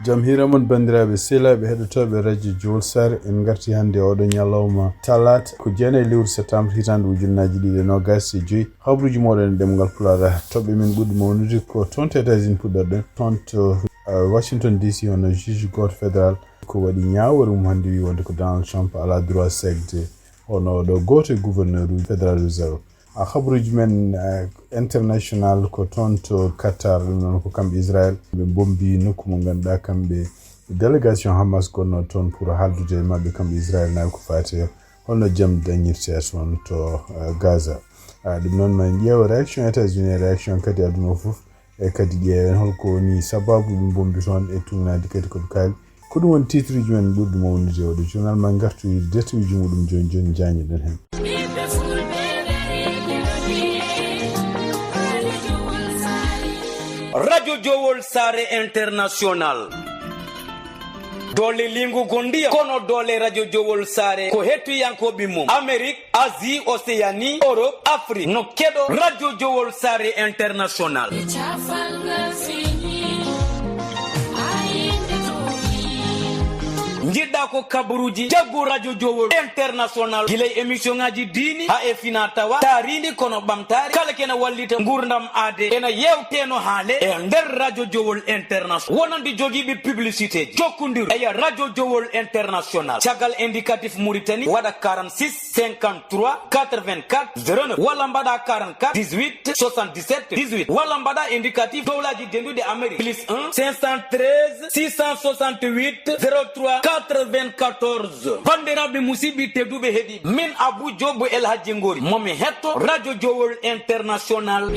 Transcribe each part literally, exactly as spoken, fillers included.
Jam hiira mon, banndiraaɓe sehilaaɓe heɗotooɓe Radio Jowol Saare. En ngarti hannde oɗo ñalawma talaata, ko jeenayi lewru septembre, hitaande ujunnaaji ɗiɗi e noogaas e joyi. Habruuji mooɗon e ɗemngal Pulaar. Toɓɓe men ɓurɗe mawnude ko toon to États-Unis puɗɗorɗen, toon to, uh, Washington D C, hono juge gooto fédéral ko waɗi ñaawoore mum hannde, wi wonde ko Donald Trump alaa droit seekde hono ɗo gooto e gouverneur uji Federal Reserve. A habruuji men, eh, international ko toon to Qatar, ɗum noon ko kamɓe Israël. Ɓe mbombi nokku mo ngannduɗaa kamɓe délégation Hamas gonno toon pour haaldude e maɓɓe kamɓe Israël naɓe ko faati e holno jam dañirte toon to, eh, Gaza. Ah, ɗum noon ma en ƴeew réaction États-Unis, réaction kadi aduna o fof. E kadi ƴeewen holko woni sababu ɓe mbombi toon e tugnaade kadi ko ɓe kaali. Ko ɗum woni titre uji men ɓurɗi mawnude e oɗo journal. Ma ngartu e détail uji muɗum jooni jooni, njañiɗen heen. Radio Jowol Saare International. Doole lingu gondiya kono doole Radio Jowol Saare ko hettiyankooɓe mum. Amérique, Asie, Océanie, Europe, Afrique no keɗo Radio Jowol Saare International. Jiɗɗa ko kabaruuji, jaggu Radio Jowol International. Gila e émission ngaji diini, haa e fina tawa, taariindi kono ɓamtaare. Kala kena wallita ngurdam aade, ena yewteno haale e nder Radio Jowol International. Wonande jogiiɓe publicité, jokkondir e Radio Jowol International. Caggal indicatif Mauritanie, waɗa quarante-six, cinquante-trois, quatre-vingt-quatre, zéro neuf, walla mbaɗa quarante-quatre, dix-huit, soixante-dix-sept, dix-huit, walla mbaɗa indicatif dowlaji dendude Amérique, plus un, cinq cent treize, six cent soixante-huit, zéro trois, quatre-vingt-quatorze. Banndiraaɓe musidɓe tedduɓe heɗiiɓe, min Abou Diop El Hadji Ngori, momi hetto Radio Jowol International.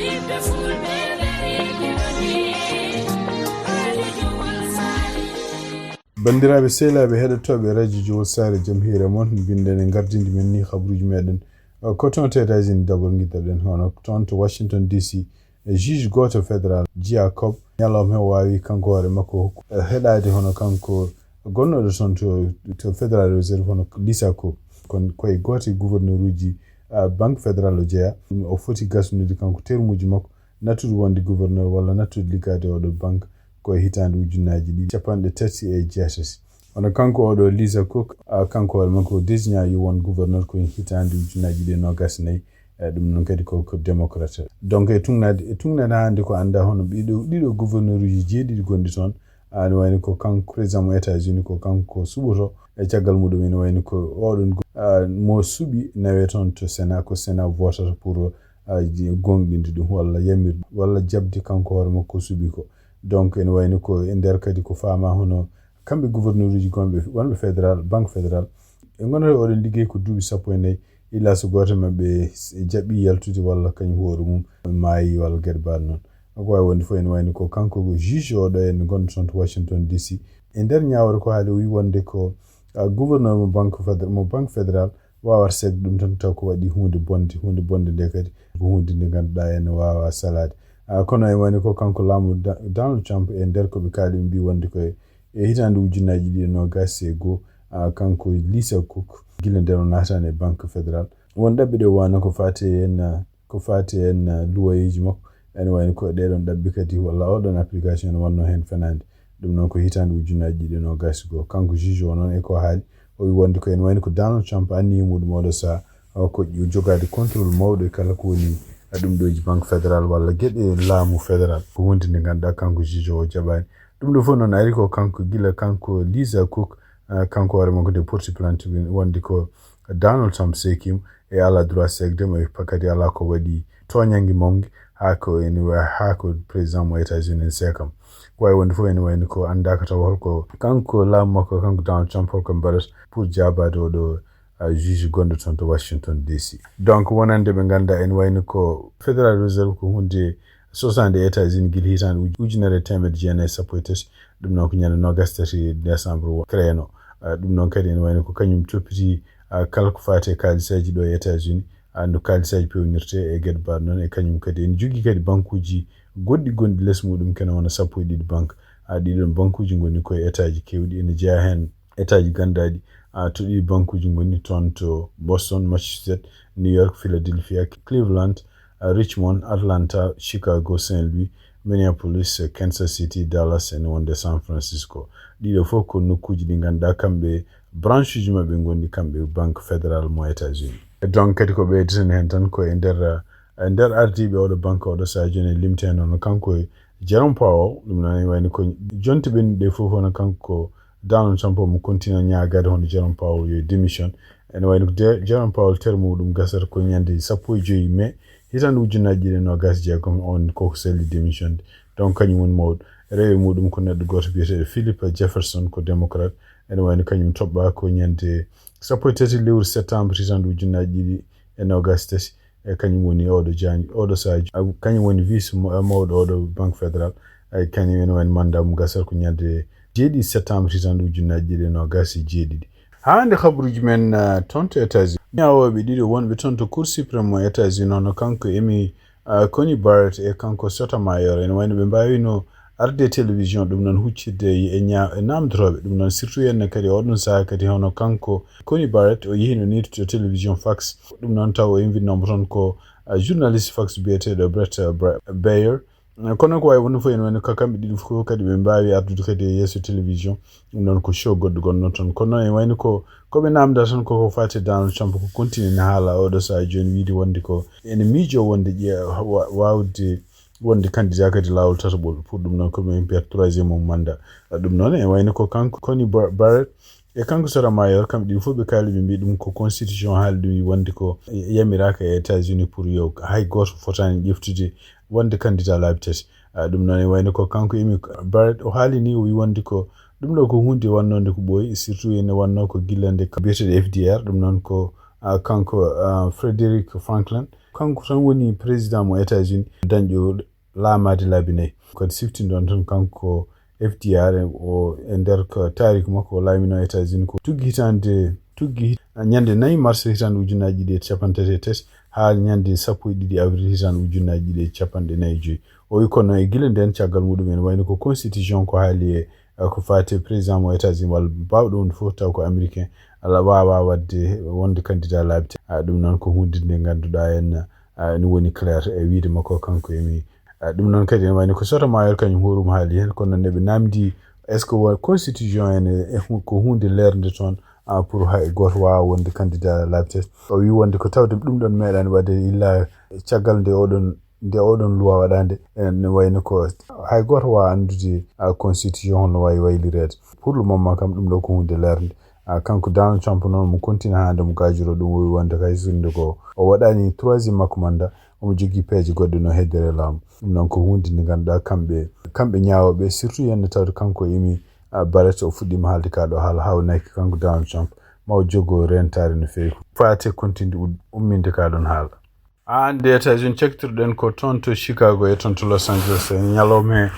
Banndiraaɓe sehilaaɓe heɗotooɓe Radio Jowol Saare, jam hiire mon. Mbiɗen e gardindi men ni habruuji meɗen. Uh, ko toon to États-Unis d'abord ngiddaɗen, hono toon to Washington D C, e juge gooto fédéral, Jacob, ñalawma he waawi kanko hoore makko hokku, eh, heɗaade hono kanko gonnooɗo toon to, to Federal Reserve, hono Lisa Cook. Kono koye gooto e gouverneur uji, ah, Banque Fédéral o jeyaa. Ɗum o foti gasnude kanko termuuji makko, nattude wonde gouverneur walla nattude liggaade oɗo banque ko e hitaande ujunnaaji ɗiɗi capanɗe tati e jeetati. Hono kanko oɗo Lisa Cook, ah, kanko hoore makko o désigna yo won gouverneur ko e hitaande ujunnaaji ɗiɗi e noogaas e nayi. Eh, ɗum noon kadi ko, ko démocrate. Donc e tugnaade, e tugnaade hannde ko annda hono ɗiɗo, ɗiɗo gouverneur uji jeeɗiɗi gonɗi toon. Ah, ene wayni ko kanko président mo États-Unis, ko kanko suɓoto. E caggal muɗum ene wayni ko oɗon go-, ah, mo suɓi nawe toon to Sénat, ko Sénat votata pour, ah, ji-, gonɗinde ɗum walla yamirde walla jaɓde kanko hoore makko ko suɓi ko. Donc ene wayni ko e nder kadi ko faama hono kamɓe gouverneur uji gonɓe, wonɓe fédéral, Banque Fédéral, ɓe ngonata e oɗon liggey ko duuɓi sappo e nayi, illa so gooto e maɓɓe s-, jaɓi yaltude walla kañum hoore mum maayi walla geɗe mbaɗ noon. Ko waawi wonde fof ene wayni ko kanko ko juge oɗo en gonɗo toon to Washington D C. E nder ñaawre ko haali o wi wonde ko, ah, gouverneur mo Banque Fédé-, mo Banque Fédéral waawata seekde ɗum tan taw ko waɗi huunde bonde, huunde bonde nde kadi ko huunde nde ngannduɗaa ene waawa salaade. Ah, kono ene wayni ko kanko laamu Da-, Donald Trump e nder ko ɓe kaali ɓe mbi wonde ko e hitaande ujunnaaji ɗiɗi e noogaas e goo, ah, kanko Lisa Cook, gila nden o naataani e Banque Fédéral. Won ɗaɓɓe ɗe o waawno ko faati e en, ah, ko faati e en, ah, luwayeeji makko. Ene wayni ko ɗeɗon ɗaɓɓe kadi walla oɗon application ene wonno heen fenaande. Ɗum noon ko hitaande ujunnaaji ɗiɗi e noogaas e goo. Kanko juge o noon e ko haali, o wi wonde ko ene wayni ko Donald Trump anniyi muɗum oɗo sahaa, ah, ko jogaade contrôle mawɗo e kala ko woni, ah, ɗum ɗooji Banque Fédéral walla geɗe laamu fédéral. Ko huunde nde ngannduɗaa kanko juge o jaɓaani. Ɗum ɗo fof noon ari ko kanko, gila kanko Lisa Cook, ah, kanko hoore makko nde porti plainte win-, wonde ko Donald Trump seekima e alaa droit seekde mo, e pa-, kadi alaa ko waɗi tooñannge mawnge haa ko ene wa-, haa ko président mo États-Unis en seekama. Ko wayi wonde fof ene wayni ko anndaaka taw holko kanko laamu makko, kanko Donald Trump holko mbaɗata pour jaabaade oɗo, ah, juge gonɗo toon to Washington D C. Donc wonande ɓe ngannduɗaa ene wayni ko Federal Reserve ko huunde sosaande e États-Unis gila hitaande uj-, ujunere e teemedde jeenayi e sappo e tati. Ɗum noon ko ñande noogaas tati décembre o créé no. Ah, ɗum noon kadi ene wayno ko kañum toppiti, ah, kala ko faati e kaalisaaji ɗo e États-Unis, ah, no kaalisaaji pewnirte e geɗe mbaɗ noon. E kañum kadi ene jogii kadi bankuuji goɗɗi gonɗi les muɗum kene wona sappo e ɗiɗi banque. Ah, ɗiɗon bankuuji ngoni koye etaaji keewɗi, ene jeyaa heen etaaji ganndaɗi, ah, to ɗi bankuuji ngoni toon to Boston, Massachusetts, New York, Philadelphia, Cleveland, ah, Richmond, Atlanta, Chicago, Saint Louis, Minneapolis, Kansas City, Dallas, ene wonde San Francisco. Ɗiɗo fof ko nokkuuji ɗi ngannduɗaa kamɓe branche uji maɓɓe ngondi kamɓe Banque Fédérale mo États-Unis. E donc kadi ko ɓeydeten heen tan ko e nder, e nder ardiiɓe oɗo banque oɗo sahaa jooni e limte heen hono kanko e Jerome Powell, ɗum noon ene wayno ko jonte ɓennuɗe fof hono kanko Donald Trump omo continue ñaagaade hono Jerome Powell yo démission. Ene wayno ko de-, Jerome Powell terme muɗum gasata ko ñande sappo e joyi mai hitaande ujunnaji ɗiɗi e noogas jeegom on koko selli démission de. Donc kañum woni mawɗo. Rewe muɗum ko neɗɗo gooto biyeteeɗo Philip Jefferson ko démocrate. Ene wayno kañum toɓɓa ko ñande sappo e tati lewru septembre hitaande ujunnaji ɗiɗi e noogas tati. E kañum woni oɗo jaañ-, oɗo sahaa, a, kañum woni vice mo-, mawɗo oɗo Banque Fédérale. Ay kañum ene wayno mandat mum gasata ko ñande jeeɗiɗi septembre hitaande ujunnaji ɗiɗi e noogas e jeeɗiɗi. Haa hannde habruuji men, ah, toon to États-Unis. Ñaawooɓe ɗiɗo wonɓe toon to Cour suprême mo États-Unis, hono kanko Amy, ah, Coney Barrett e kanko Sotomayor. Ene wayno ɓe mbaawino arde télévision, ɗum noon huccitde e ña-, e naamndotooɓe. Ɗum noon surtout heen kadi oɗon sahaa kadi hono kanko Coney Barrett, o yehino nii to télévision Fox. Ɗum noon taw o invitnoo mo toon ko, ah, journaliste Fox biyeteeɗo Brett, ah, Bra-, Baier. Kono ko waawi wonde fof, ene wayno ko kamɓe ɗiɗo fof kadi ɓe mbaawi ardude kadi e yeeso télévision. Ɗum noon ko show goɗɗo gonno toon. Kono noon ene wayno ko, ko ɓe naamnda tan koko faati e Donald Trump ko continue ne haala oɗo sahaa jooni wiide wonde ko ene miijo wonde ƴe-, wa-, waawde wonde candidat kadi laawol tataɓol. Pour ɗum noon ko ɓe mbiyata troisième mum mandat. Ɗum noon ene wayno ko kanko Coney Bar-, Barrett e kanko Sotomayor, kamɓe ɗiɗo fof ɓe kaali, ɓe mbii ɗum ko constitution haali ɗum, wonde ko yamiraaka e États-Unis pour yo hay gooto fotaani ƴeftude wonde candidat laabi tati. Ah, ɗum noon ene wayno ko kanko Amy Barrett o haali ni, o wi wonde ko ɗum ɗo ko huunde wannode ko ɓooyi, surtout ene wanno ko gilla nde ka biyeteeɗo F D R, ɗum noon ko, ah, kanko, ah, Frederick Franklin. Kanko tan woni président mo États-Unis dañɗo laamaade laabi nayi. Kadi siftinɗon tan kanko F D R o e nder ko taariik makko o laamino États-Unis ko tuggi hitaande, tuggi hit-, ñande nayi mars hitaande ujunnaji ɗiɗi e capanɗe tati e tati haa ñande sappo e ɗiɗi avril hitaande ujunnaji ɗiɗi e capanɗe nayi e joyi. O wi kono e gila nden caggal muɗum ene wayno ko constitution ko haali e, e ko faati e président mo États-Unis walla baawɗo wonde fof taw ko américain ala waawa waɗde wonde candidat laabi tati. Ah, ɗum noon ko huunde nde ngannduɗaa en, ah, ene woni clair e wiide makko kanko Amy. Ah, ɗum noon kadi ene wayno ko Sotomayor kañum hoore mum haali heen, kono noon eɓe naamndi est-ce que wo constitution ene e hu-, ko huunde leernde toon, ah, pour hay gooto waawa wonde candidat laabi tati. O wi wonde ko tawde ɗum ɗon meeɗaani waɗde illa caggal nde oɗon, nde oɗon loi waɗaande, ene wayno ko hay gooto waawa anndude, ah, constitution holno waawi waylireede. Pour le moment kam ɗum ɗo ko huunde leernde. Ah, kanko Donald Trump noon mo continue haa nde mo gaajoro ɗum o wi wonde kay sinde ko o waɗaani troisième makko mandat, omo jogii peeje goɗɗe no heddere laamu. Ɗum noon ko huunde nde ngannduɗaa kamɓe, kamɓe ñaawooɓe, surtout yenne tawde kanko Amy, ah, Barrett o fuɗɗiima haalde kaa ɗo haala haa o naki kanko Donald Trump ma o jogo rentaare no feewi. Faate continue ud-, umminde kaa ɗoon haala. Aan nde États-Unis caktirɗen ko toon to Chicago e toon to Los Angeles e ñalawma he.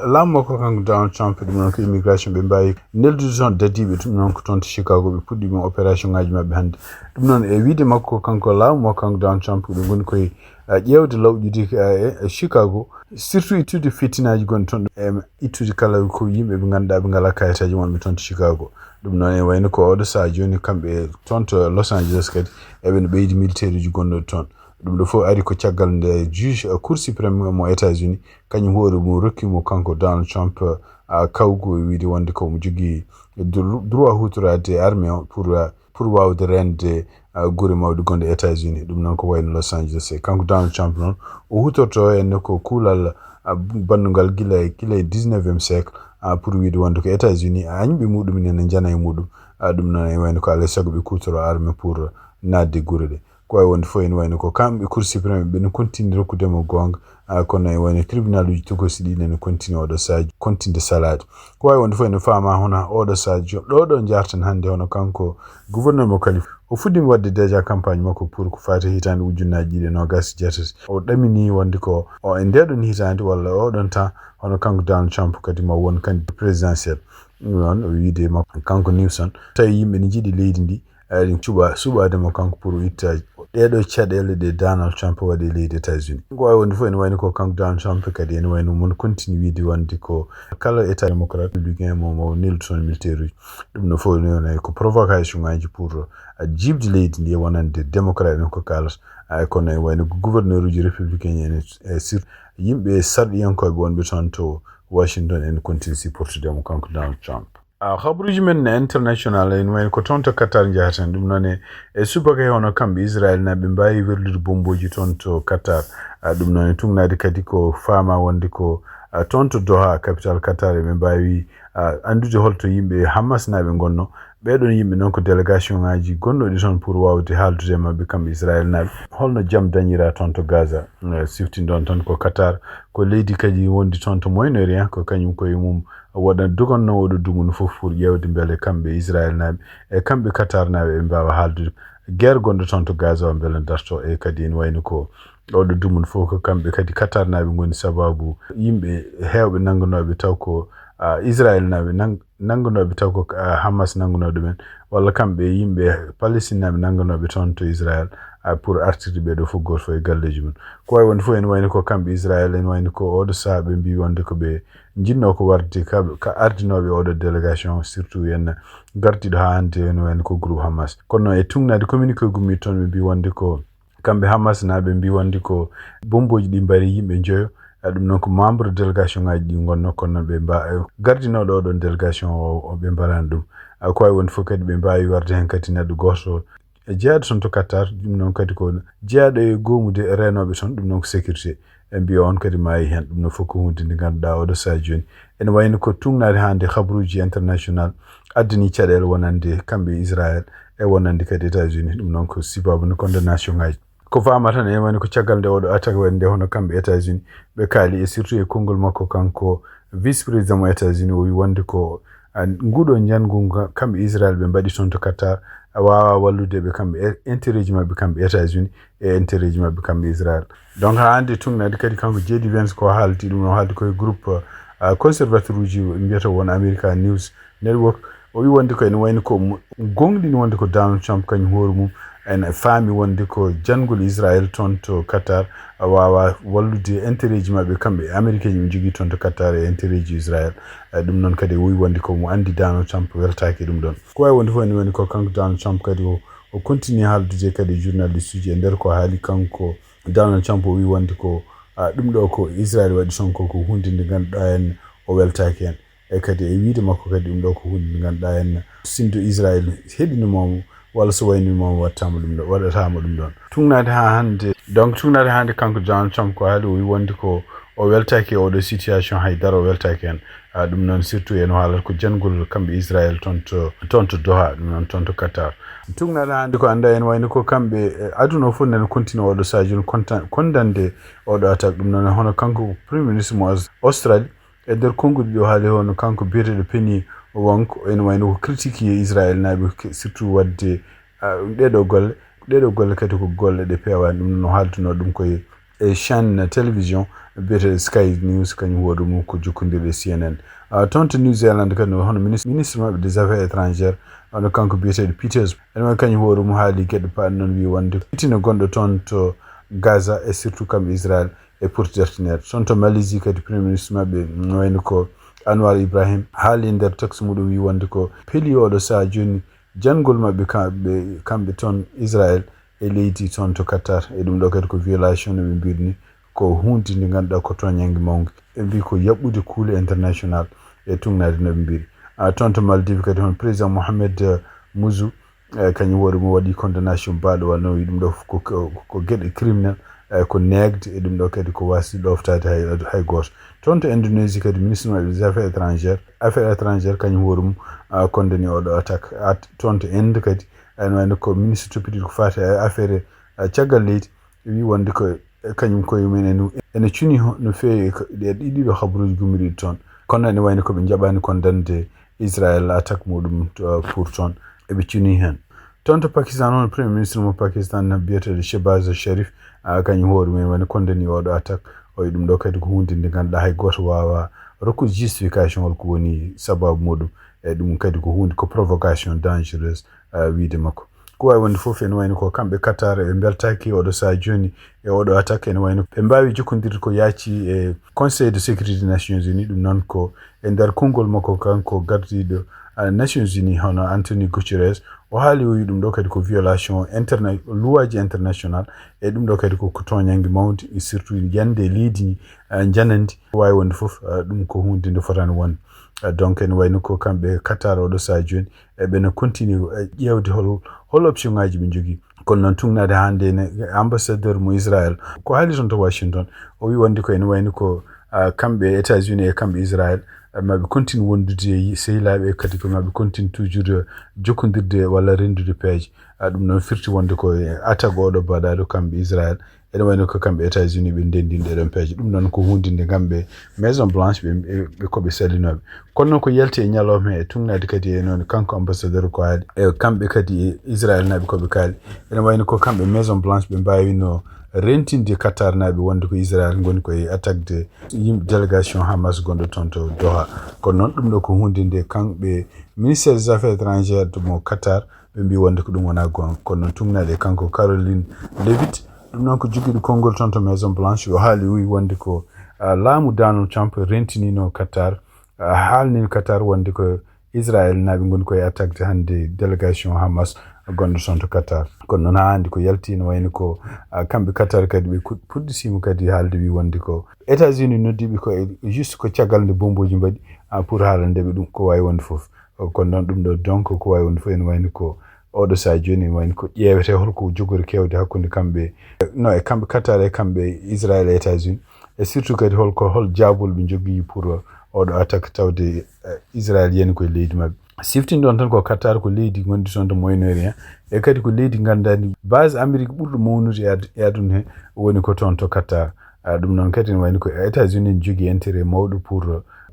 Laamu makko kanko Donald Trump ɗum noon ko immigration ɓe mbaawi neldude toon dadiiɓe ɗum noon ko toon to Chicago ɓe puɗɗiima opération ngaji maɓɓe hannde. Ɗum noon e wiide makko kanko laamu makko kanko Donald Trump ɓe ngoni koye, ah, ƴeewde lawƴude, ah, e, e Chicago, surtout ittude fitinaaji gonɗi toon, e ittude kala ko yimɓe ɓe ngannduɗaa ɓe ngalaa kayitaaji wonɓe toon to Chicago. Ɗum noon e wayno ko oɗo sahaa jooni kamɓe toon to Los Angeles kadi eɓe no ɓeydi militaire uji gonɗo toon. Ɗum ɗo fof ari ko caggal nde juge, eh, Cour suprême mo États-Unis kañum hoore mum rokki mo kanko Donald Trump, ah, kawgu e wiide wonde ko mo jogii dro-, droit huutoraade armée o pour, ah, pour waawde reende, ah, gure mawɗe gonɗe États-Unis. Ɗum noon ko wayno Los Angeles. E kanko Donald Trump noon, o huutorto heen ko kuulal, ah, bannungal gila e, gila e dix-neuvième siècle, ah, pour wiide wonde ko États-Unis, ah, añɓe muɗum ene njana e muɗum. Ah, ɗum noon e wayno ko alaa e sago ɓe kuutoro armée pour naatde gure ɗe. Ko waawi wonde fof ene wayno ko kamɓe Cour suprême ɓe no continue rokkude mo goonga, ah, kono e wayno tribunal uji tokosi ɗi nene continue oɗo sahaa continue salaade. Ko waawi wonde fof ene faama hono oɗo sahaa jo-, ɗo ɗo njarten hannde hono kanko gouverneur mo Californie. O fuɗɗiima waɗde déjà campagne makko pour ko faati hitaande ujunnaji ɗiɗi e noogas e jeetati. O ɗamini wonde ko o e ndeɗon hitaande walla oɗon temps hono kanko Donald Trump kadi ma won candidat présidentiel. Ɗum noon o wiide makko kanko Nixon. Tawi yimɓe ne njiɗi leydi ndi, eɗen cuɓa, suɓaade mo kanko pour o itta ɗeɗo caɗeele ɗe Donald Trump waɗi e leydi États-Unis. Ko waawi wonde fof ene wayno ko kanko Donald Trump kadi ene wayno mon continue wiide wonde ko kala état démocrate républicain mo, mo neldu toon militaire uji. Ɗum no fof ne wona ko provocation ngaji pour, ah, jiiɓde leydi ndi e wonande démocrate en ko kaalata. Ay kono e wayno ko gouverneur uji républicain en e, e sur-, Yimɓe sarɗiyankooɓe wonɓe toon to Washington en continue sipportude mo kanko Donald Trump. A habruuji men international en wayno ko toon to Qatar njahaten. Ɗum noon e, e subaka he hono kamɓe Israel naaɓe mbaawi werlude bombooji toon to Qatar. A, ɗum noon e tugnaade kadi ko faama wonde ko, a, toon to Doha, capital Qatar, eɓe mbaawi, a, anndude holto yimɓe Hamas naaɓe ngonno. Ɓee ɗoon yimɓe noon ko délégation ŋaaji gonnooɗi toon pour waawde haaldude e maɓɓe kamɓe Israel naaɓe. Holno jam dañiraa toon to Gaza? Eh, siftinɗon tan ko Qatar, ko leydi kadi wondi toon to Moyen-Orient, ko kañum koye mum waɗa dogannoo oɗo dumunna fof pour ƴeewde mbele kamɓe Israel naaɓe e kamɓe Qatar naaɓe ɓe mbaawa haaldude guerre gonɗo toon to Gaza o mbele darto. E kadi ene wayno ko oɗo dumunna fof ko kamɓe kadi Qatar naaɓe ngoni sababu yimɓe heewɓe nanngunooɓe taw ko, a, Israel naaɓe nang-, nanngunooɓe taw ko, a, Hamas nanngunoo ɗumen, walla kamɓe yimɓe Palestine naaɓe nanngunooɓe toon to Israel, a, pour artirde ɓee ɗoo fof gooto fof e galleeji mum. Ko wayi wonde fof ene wayno ko kamɓe Israel ene wayno ko oɗo sahaa ɓe mbii wonde ko ɓe njinnoo ko warde ka, ka ardinooɓe oɗo délégation, surtout en gardiiɗo haa hannde ene wayno ko groupe Hamas. Kono noon e tugnaade communiqué gummiiɗo toon ɓe mbii wonde ko kamɓe Hamas naaɓe mbii wonde ko bombooji ɗi mbari yimɓe njoyo. A, ɗum noon ko membre délégation ŋaaji ɗi ngonno, kono noon ɓe mba-, gardinooɗo oɗon délégation o, o ɓe mbaraani ɗum. A, ko wayi wonde fof kadi ɓe mbaawi warde heen kadi neɗɗo gooto e jeyaaɗo toon to Qatar, ɗum noon kadi ko jeyaaɗo e goomude reenooɓe toon, ɗum noon ko sécurité. Ɓe mbiya on kadi maayi heen. Ɗum noon fof ko huunde nde ngannduɗaa oɗo sahaa jooni ene wayno ko tugnaade hannde habruuji international addani caɗeele wonande kamɓe Israel e wonande kadi États-Unis. Ɗum noon ko sibabu no condamnation ŋaaji. Ko faama tan ene wayno ko caggal nde oɗo attaque waɗi nde hono kamɓe États-Unis ɓe kaali e surtout e konngol makko kanko vice président mo États-Unis o wi wonde ko, a, nguɗo njanngu nga kamɓe Israel ɓe mbaɗi toon to Qatar a waawa wallude ɓe kamɓe e intérêt ji maɓɓe kamɓe États-Unis e intérêt ji maɓɓe kamɓe Israel. Donc haa hannde tugnaade kadi kanko J D Vance ko haaldi ɗum o haaldi koye groupe, a, conservateur uji mbiyata won America News Network. O wi wonde ko ene wayno ko mo-, gonɗini wonde ko Donald Trump kañum hoore mum ene faami wonde ko janngol Israel toon to Qatar a waawa wallude intérêt ji maɓɓe kamɓe Américain ji ɓe njogii toon to Qatar e intérêt ji Israel. E ɗum noon kadi o wi wonde ko mo anndi Donald Trump weltaaki e ɗum ɗoon. Ko wayi wonde fof ene wayno ko kanko Donald Trump kadi o, o continue haaldude kadi e journaliste uji e nder ko haali kanko Donald Trump o wi wonde ko, a, ɗum ɗo ko Israel waɗi toon ko, ko huunde nde ngannduɗaa en o weltaaki heen. E kadi e wiyde makko kadi ɗum ɗo ko huunde nde ngannduɗaa en sinno Israel heɗinii mo walla so waynii mo waɗataa mo ɗum ɗo, waɗataa mo ɗum ɗoon. Tugnaade haa hannde, donc tugnaade haa hannde kanko Donald Trump ko haali o wi wonde ko o weltaaki e oɗo situation hay dara o weltaaki heen. A, ɗum noon surtout ene haalata ko janngol kamɓe Israel toon to, toon to Doha, ɗum noon toon to Qatar. Tugnaade hannde ko annda ene wayno ko kamɓe, e, aduna o fof nana continue oɗo sahaa jooni konta-, kondande oɗo attaque. Ɗum noon hono kanko premier ministre mo Aus-, Australie e nder konnguɗi ɗo haali hono kanko biyeteeɗo Penny Wong ene wayno ko critique e Israel naaɓe ke-, surtout waɗde, a, ɗeɗo golle. Ɗeɗo golle kadi ko golle ɗe peewaani. Ɗum no haalduno ɗum koye e chaîne télévision biyeteeɗo Sky News, kañum hoore mum ko jokkondirɗe C N N. A, toon to New Zealand kadi hono minis-, ministre maɓɓe des affaires étrangères, hono kanko biyeteeɗo Peters, ene waɗi kañum hoore mum haali geɗe paaɗe noon, wi wonde fitina gonɗo toon to Gaza e surtout kamɓe Israel e poti dartineede. Toon to Malaisie kadi premier ministre maɓɓe, mm, wayno ko Anwar Ibrahim haali e nder texte muɗum wi wonde ko peeli oɗo sahaa jooni janngol maɓɓe kamɓe, kamɓe toon Israel e leydi toon to Qatar. E ɗum ɗo kadi ko violation no ɓe mbiri ni, ko huunde nde ngannduɗaa ko tooñannge mawnge. Ɓe mbii ko yaɓɓude kuule international e tugnaade no ɓe mbiri. A, toon to Maldives kadi hono président Mohamed, eh, Muzu, eh, kañum hoore mum waɗi condamnation baaɗo wano wi ɗum ɗo ko, ko, ko geɗe criminel, eh, ko neegde e ɗum ɗo kadi ko waasde ɗoftaade hay, hay gooto. Toon to Indonésie kadi ministre maɓɓe des affaires étrangères, affaires étrangères kañum hoore mum, a, condamné oɗo attaque. At-, toon to Inde kadi ene wayno ko ministre toppitiiɗo ko faati e affaire, a, caggal leydi wi wonde ko kañum koye mum ene, ene cuni ho-, no feewi e ko, ɗe ɗiɗi ɗo habaruuji gummiriiɗi toon. Kono ene wayno ko ɓe njaɓaani kondande Israel attaque muɗum to, pour toon. Eɓe cuni heen. Toon to Pakistan, hono premier ministre mo Pakistan biyeteeɗo Shehbaz Sharif, a, kañum hoore mum woni kondani oɗo attaque. O wi ɗum ɗo kadi ko huunde nde ngannduɗaa hay gooto waawaa rokkude justification hol ko woni sababu muɗum. E ɗum kadi ko huunde, ko provocation dangereuse, a, wiyde makko. Ko wawi wonde fof, ene wayno ko kamɓe Qatar ɓe mbeltaki oɗo saha joni e oɗo attaque. Ene wayno ɓe mbawi jokkodirde ko yaaci e Conseil de sécurité des Nations Unies. Ɗum noon ko e nder konngol makko kanko gardiɗo, ah, Nations Unies, hono Anthony Guterres, o haali, o wi ɗum ɗo kadi ko violation interna-, luwaaji international, e ɗum ɗo kadi ko, ko toñange mawde, surtout yande leydi, ah, njanandi. Ko wawi wonde fof, ah, ɗum ko hunde nde fotani wonde. Ah, donc ene wayno ko kamɓe Qatar oɗo saha joni, e ɓe no continue, eh, ƴeewde hol, hol option ngaji ɓe njogii. Kono noon, tugnaade hannde ne, ambassadeur mo Israël, ko haali toon to Washington, o wi wonde ko ene wayno ko, ah, kamɓe États-Unis e kamɓe Israël, ah, maɓe continue wondude e yi-, sehilaaɓe, e kadi ko maɓe continue toujours jokkondirde walla renndude peeje. Ah, ɗum noon firti wonde ko, eh, attaque oɗo mbaɗaaɗo kamɓe Israël, ene wayno ko kamɓe États-Unis ɓe ndenndi ɗee ɗoon peeje. Ɗum noon ko huunde nde kamɓe Maison Blanche ɓe, ɓe, ɓe ko ɓe sallinooɓe. Kono noon ko yalti e ñalawma he, e tugnaade kadi e noon kanko ambassadeur ko haali, e kamɓe kadi e Israël naaɓe ko ɓe kaali. Ene wayno ko kamɓe Maison Blanche ɓe mbaawino rentinde Qatar naaɓe wonde ko Israël ngoni ko e attaque de yimɓe délégation Hamas gonɗo toon to Doha. Kono noon ɗum ɗo ko huunde nde kamɓe ministère des affaires étrangères mo Qatar ɓe mbi wonde ko ɗum wona goonga. Kono noon tugnaade e kanko Caroline Leavitt, ɗum noon ko jogiiɗo konngol toon to Maison Blanche, o haali, o wi wonde ko, ah, laamu Donald Trump rentinino Qatar, ah, haalnino Qatar wonde ko Israël naaɓe ngoni koye attaque de hannde délégation Hamas gonɗo toon to Qatar. Kono noon haa hannde ko yalti, no wayno ko, ah, kamɓe Qatar kadi ɓe kuɗ-, puɗɗitiima kadi haalde, wi wonde ko États-Unis noddiiɓe ko e, juste ko caggal nde bombooji mbaɗi, ah, pour haalande ɓe ɗum ko wawi wonde fof. Kono noon ɗum ɗo donc ko wawi wonde fof ene wayno ko oɗo saha joni, ene wayno ko ƴeewete holko jogori kewde hakkunde kamɓe, no e kamɓe Qatar e kamɓe Israël e États-Unis, e surtout kadi holko, hol jaabol ɓe njogii pour oɗo attaque tawde, eh, Israël yani koye leydi maɓɓe. Siftin ɗon tan ko Qatar ko leydi gonɗi toon to Moyen-Orient, e kadi ko leydi ganndandi base Amérique ɓurɗo mawnude e ad-, e aduna he woni ko toon to Qatar. Ah, ɗum noon kadi ene wayno ko États-Unis ne jogii intérêt mawɗo pour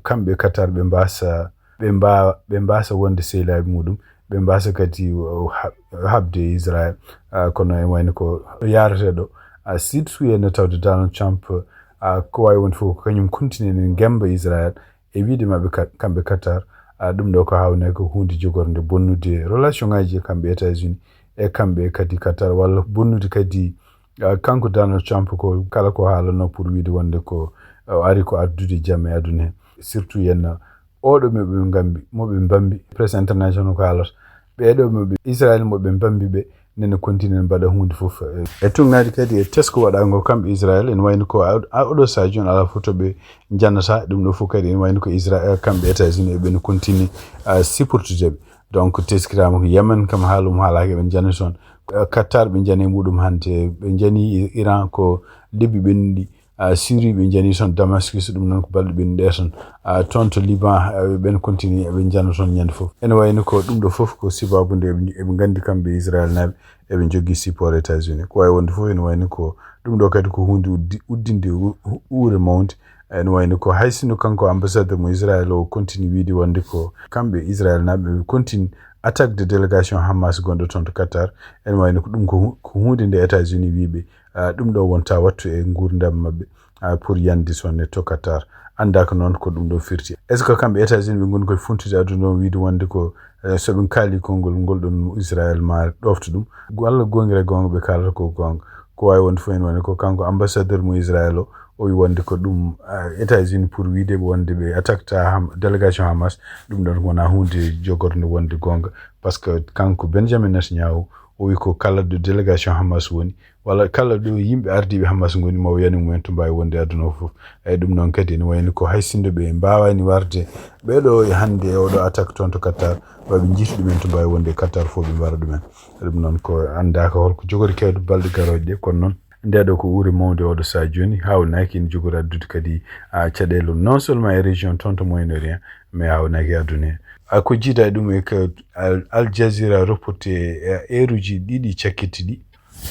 kamɓe Qatar ɓe mbasa, ɓe mba-, ɓe mbasa wonde sehilaaɓe muɗum, ɓe mbasa kadi, uh, ha-, haɓde e Israël. Ah, kono ene wayno ko yaretee ɗo. Ah, surtout ene tawde Donald Trump, ah, ko wawi wonde fof ko kañum continue ne ngemba Israël e wiide maɓɓe ka-, kamɓe Qatar. Ah, ɗum ɗo ko haawnaa ko huunde jogorde bonnude relation ngaji e kamɓe États-Unis e kamɓe kadi Qatar, walla bonnude kadi, ah, kanko Donald Trump ko kala ko haalano pour wiide wonde ko, ah, o ari ko addude jam e aduna he. Surtout yenna oɗo mo ɓe ngambi, mo ɓe mbambi, presse international ko haalata. Ɓeɗo mo ɓe Israël mo ɓe mbambi ɓe, nene continue mbaɗa huunde fof. E tugnaade kadi e tesko waɗaango kamɓe Israël, ene wayno ko a-, a-, oɗo saha joni alaa fof to ɓe njannata. Ɗum ɗo fof kadi ene wayno ko Israël, kamɓe États-Unis, eɓe no continue, ah, supportude ɓe. Donc teskiraama ko Yemen kam haalum haalaaki, eɓe njana toon. Ah, Qatar ɓe njani muɗum hannde, ɓe njani Iran ko lebbi ɓennuɗi. Ah, Syrie ɓe njani toon, Damascus, ɗum noon ko balɗe ɓennuɗe toon. Ah, toon to Liban, ah, ɓen continue eɓe njana toon ñande fof. Ene wayno ko ɗum ɗo fof ko sibabu nde eɓe, eɓe nganndi kamɓe Israël naaɓe eɓe njogii support États-Unis. Ko wawi wonde fof ene wayno ko ɗum ɗo kadi ko huunde uddi-, uddinde u-, u-, uure mawnde. Ene wayno ko hay sinno kanko ambassadeur mo Israël o continue wiide wonde ko kamɓe Israël naaɓe ɓe continue attaque de délégation Hamas gonɗo toon to Qatar. Ene wayno ko ɗum ko hu-, ko huunde nde États-Unis wiiɓe, ah, ɗum ɗo wonta wattu e nguurndam maɓɓe, ah, pour yande sonne to Qatar. Annda ko noon ko ɗum ɗo firti. Est-ce que kamɓe États-Unis ɓe ngoni koye funtude aduna o wiide wonde ko, eh, so ɓe kaali konngol ngol ɗon Israël ma ɗofta ɗum? Walla goongira goonga ɓe kaalata ko goonga? Ko wawi wonde fof ene wayno ko kanko ambassadeur mo Israël o, o wi wonde ko ɗum, ah, États-Unis pour wiide wonde ɓe attaque ta Ham-, délégation Hamas, ɗum ɗon wona huunde jogorde wonde goonga. Par ce que kanko Benjamin Netanyahu, o wi ko kala ɗo délégation Hamas woni, walla kala ɗo yimɓe ardiiɓe Hamas ngoni, ma o yani mumen to mbaawi wonde aduna o fof. Eyi, ɗum noon kadi ene wayno ko hay sinno ɓe mbaawani warde ɓeɗo e hannde e oɗo attaque toon to Qatar, ma ɓe njiitu ɗumen to mbaawi wonde e Qatar fof ɓe mbara ɗumen. Ɗum noon ko anndaaka holko jogori kewde balɗe garooje ɗe, kono noon nde ɗo ko uure mawnde oɗo saha jooni, haawnaaki ene jogori addude kadi, ah, caɗeele non seulement e région toon to Moyen-Orient, mais haawnaaki aduna he. Ah, ko jiida e ɗum e ko Al, Al Jazeera reporté, eh, heure uji ɗiɗi cakkiti ɗi.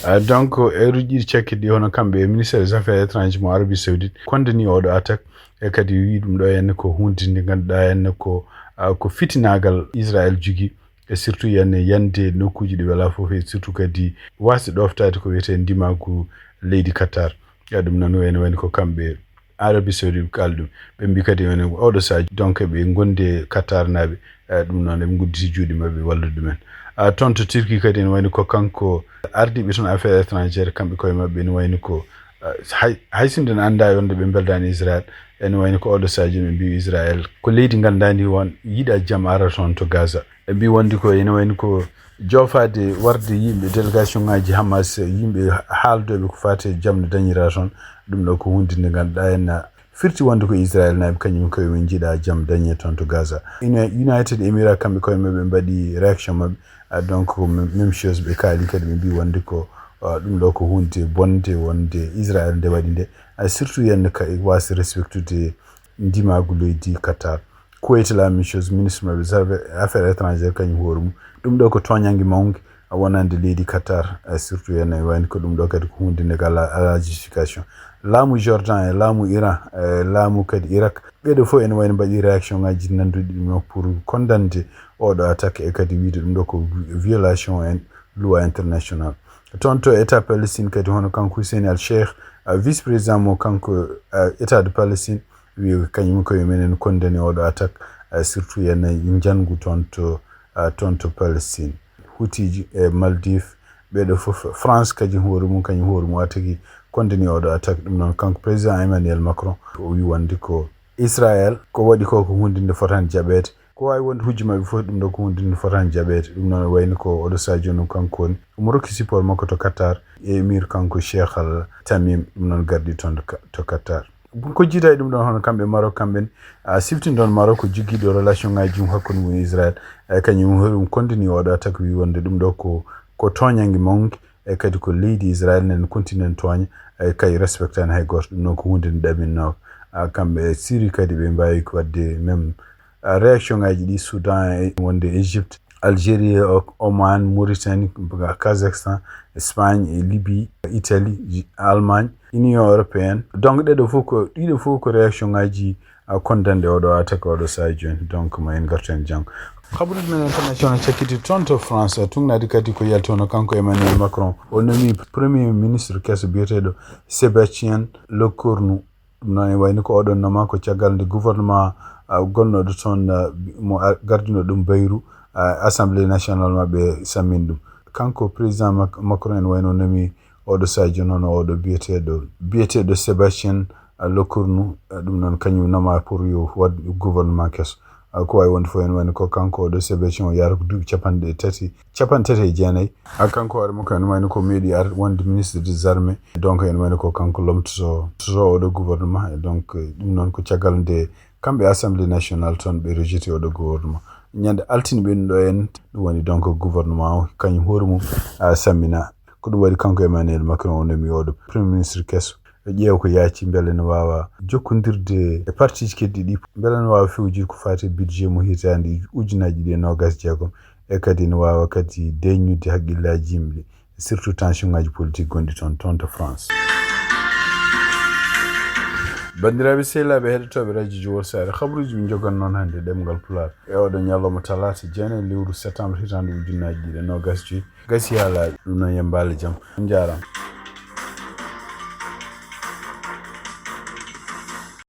Ah, donc, heure uji ɗiɗi cakkiti ɗi, hono kamɓe e ministère des affaires étrangères mo Arabie Saoudite condamni oɗo attaque, e kadi wi ɗum ɗo henne ko huunde nde ngannduɗaa henne ko, ah, ko fitinaagal Israël jogii, e surtout yande, yande nokkuuji ɗi welaa fof, e surtout kadi waasde ɗoftaade ko wiyetee ndimaagu leydi Qatar. Ya, ɗum noon ene wayno ko kamɓe Arabie Saoudite ɓe kaali ɗum. Ɓe mbi kadi ene oɗo sadio donc ɓe gondi e Qatar naaɓe. Eh, ɗum noon eɓe gudditi juuɗe maɓɓe wallude ɗumen. Ah, toon to Turquie kadi ene wayni ko kanko ardiiɓe toon affaire étrangère, kamɓe koye maɓɓe ene wayni ko, ah, hay, hay sinno en annda wonde ɓe mbeldaani Israël, ene wayni ko oɗo sadio ɓe mbi Israël ko leydi nganndaandi won yiɗa jam ara toon to Gaza. Ɓe mbi wonde ko ene wayni ko joofaade warde yimɓe délégation ngaji Hamas, yimɓe haaldooɓe ko faati e jam no dañira toon. Ɗum ɗo ko hunde nde ngannduɗaa en firti wonde ko Israël naaɓe kañum koye mum njiɗa jam dañe toon to Gaza. Uni- United Emirates kamɓe koye maɓɓe mbaɗi réaction maɓɓe. Ah, donc ko même même chose ɓe kaali kadi ɓe mbi wonde ko, ah, ɗum ɗo ko hunde bonde wonde Israël nde waɗi nde. Ah, surtout yenne ka e wasa respectude ndimaagu leydi Qatar. Kuwait la même chose, ministre maɓɓe affaire étrangère kañum hoore mum. Ɗum ɗo ko tooñange mawnge a wonande leydi Qatar, eh, surtout en e wayno ko ɗum ɗo kadi ko hunde nde ala ala justification. Laamu Jordan e laamu Iran e laamu kadi Irak, ɓeeɗo fof ene wayno mbaɗi réaction ngaji nanduɗi ɗum ɗo pour condamnde oɗo attaque e kadi wiide ɗum ɗo ko violation en loi international. Toon to État Palestine kadi hono kanko Hussein Al Sheikh, ah, vice président mo kanko, ah, État de Palestine, wi kañum koye menen condamné oɗo attaque, ah, surtout yen njanngu toon to, ah, toon to Palestine. Hutiji e Maldives, ɓeeɗo fof France kadi hoore mum, kañum hoore mum attaque, condamné oɗo attaque. Ɗum noon kanko président Emmanuel Macron o wi wonde ko Israël ko waɗi ko ko hunde nde fotani jaɓeede. Ko waawi wonde hujja maɓɓe fof ɗum ɗo ko hunde nde fotani jaɓeede. Ɗum noon wayno ko oɗo sadio noon kanko woni omo rokki support makko to Qatar e émir kanko Cheikh Al Tamim, ɗum noon gardi toon to Ka- to Qatar. Ko jiita e ɗum ɗon hono kamɓe Maroc kamɓe ne, a sifti ɗon Maroc ko jiggiiɗo relation ngaji mum hakkunde mum e Israël. E kañum hoɗum kondini oɗo attaque wi wonde ɗum ɗo ko ko tooñange mawnge, e kadi ko leydi Israël nen continue tooña, e kay respectani hay gooto. Ɗum noon ko hunde nde ɗaminnoka. A kamɓe e Syrie kadi ɓe mbawi ko wadde même, a, réaction ngaji ɗi Soudan e wonde Égypte, Algérie, O- Oman, Mauritanie, Kazakhstan, Espagne, e Libye, Italie, Allemagne, Union européenne. Donc ɗeɗo fof ko ɗiɗo fof ko réaction ngaji, a, kondanɗe oɗo attaque oɗo sadio en. Donc ma en gartu en janngo. Kabaruji men international cakkiti toon to France, tugnade kadi ko yalti hono kanko Emmanuel Macron o nomi premier ministre keso biyeteɗo Sébastien Lecornu. Ɗum noon e wayni ko oɗon noma ko caggal nde gouvernement, a, gonnoɗo toon, a, mo a- gardino ɗum bayru, a, assemblée nationale maɓɓe sammin ɗum. Kanko président Mac- Macron en wayno nomi oɗo sadio noon oɗo biyeteɗo biyeteɗo Sébastien, a, Lecornu, a, ɗum noon kañum noma pour yo waɗ gouvernement keso. A, ko wawi wonde fof en wayno ko kanko oɗo Sébastien o yaara ko duuɓi capanɗe tati capanɗe tati e jeenayi. A kanko hoore makko ene wayno ko meeɗi ar wonde ministre des armées. Donc ene wayno ko kanko lomtoto toto oɗo gouvernement. E donc ɗum noon ko caggal nde kamɓe assemblée nationale toon ɓe rejeté oɗo gouvernement. Ñande altine ɓen ɗo en ɗum woni donc gouvernement o kañum hoore mum, a, sammina. Ko ɗum waɗi kanko Emmanuel Macron o nomi oɗo premier ministre keso. Ɓe ƴeewa ko yaaci mbele ne waawa jokkondirde e partiji keddi ɗi, mbele ne waawa fewjude ko faati e budget mo hitaande ujunaji ɗi e noogas jeegom, e kadi ne waawa kadi deññude haqqillaaji yimɓe, surtout tension ngaji politique gonɗi toon toon to France. Banndiraaɓe sehilaaɓe heɗotooɓe radio Jowol Saare, habaruuji min njogan noon hannde ɗemngal Pulaar e oɗo ñalawma talaata jeenayi lewru septembre hitaande ujunnaaji ɗiɗi e noogas joyi. Gasi haalaaji ɗum noon yembaale jam. On njaaraama.